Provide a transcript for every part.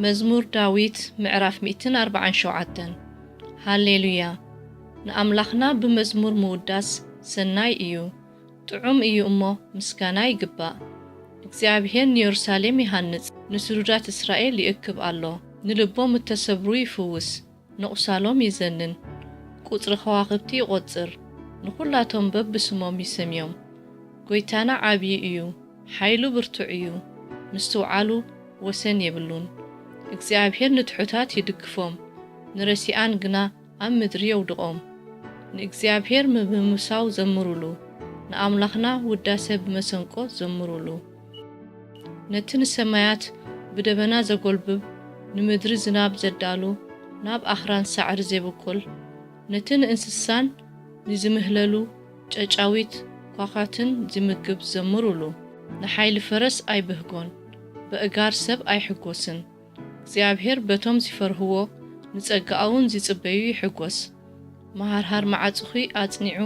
መዝሙር ዳዊት ምዕራፍ ሚእትን ኣርባዓን ሸውዓተን። ሃሌሉያ! ንኣምላኽና ብመዝሙር ምውዳስ ሰናይ እዩ፣ ጥዑም እዩ እሞ ምስጋና ይግባእ። እግዚኣብሔር ንየሩሳሌም ይሃንጽ፣ ንስዱዳት እስራኤል ይእክብ ኣሎ። ንልቦም እተሰብሩ ይፍውስ፣ ንቑሳሎም ይዘንን። ቁጽሪ ከዋኽብቲ ይቖጽር፣ ንኹላቶም በብስሞም ይሰምዮም። ጐይታና ዓብዪ እዩ፣ ሓይሉ ብርቱዕ እዩ፣ ምስትውዓሉ ወሰን የብሉን። እግዚኣብሔር ንትሑታት ይድግፎም፣ ንረሲኣን ግና ኣብ ምድሪ የውድቖም። ንእግዚኣብሔር ብምምሳው ዘምሩሉ፣ ንኣምላኽና ውዳሰ ብመሰንቆ ዘምሩሉ። ነቲ ንሰማያት ብደበና ዘጎልብብ፣ ንምድሪ ዝናብ ዘዳሉ፣ ናብ ኣኽራን ሳዕሪ ዜብቁል፣ ነቲ ንእንስሳን ንዝምህለሉ ጨጫዊት ኳዃትን ዝምግብ ዘምሩሉ። ንሓይሊ ፈረስ ኣይብህጎን፣ በእጋር ሰብ ኣይሕጎስን። እግዚኣብሔር በቶም ዚፈርህዎ፣ ንጸጋኡ እውን ዚጽበዩ ይሕጎስ። መሃርሃር መዓጹኺ ኣጽኒዑ፣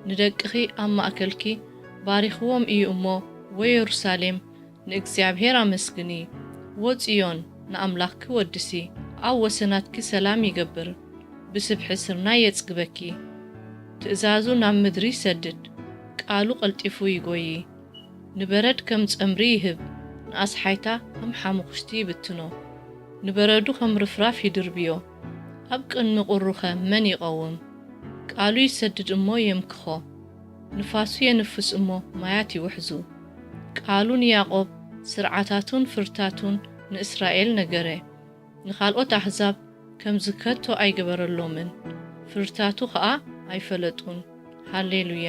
ንደቅኺ ኣብ ማእከልኪ ባሪኽዎም እዩ እሞ፣ ወየሩሳሌም ንእግዚኣብሔር ኣመስግኒ። ወጽዮን ንኣምላኽኪ ወድሲ፣ ኣብ ወሰናትኪ ሰላም ይገብር፣ ብስብሒ ስርናይ የጽግበኪ። ትእዛዙ ናብ ምድሪ ይሰድድ፣ ቃሉ ቀልጢፉ ይጎዪ። ንበረድ ከም ጸምሪ ይህብ፣ ንኣስሓይታ ከም ሓሙኽሽቲ ይብትኖ። ንበረዱ ከም ርፍራፍ ይድርብዮ፣ ኣብ ቅድሚ ቁሩኸ መን ይቐውም? ቃሉ ይሰድድ እሞ የምክኾ፣ ንፋሱ የንፍስ እሞ ማያት ይውሕዙ። ቃሉ ንያዕቆብ፣ ስርዓታቱን ፍርድታቱን ንእስራኤል ነገረ። ንኻልኦት ኣህዛብ ከምዚ ከቶ ኣይገበረሎምን፣ ፍርድታቱ ኸኣ ኣይፈለጡን። ሃሌሉያ!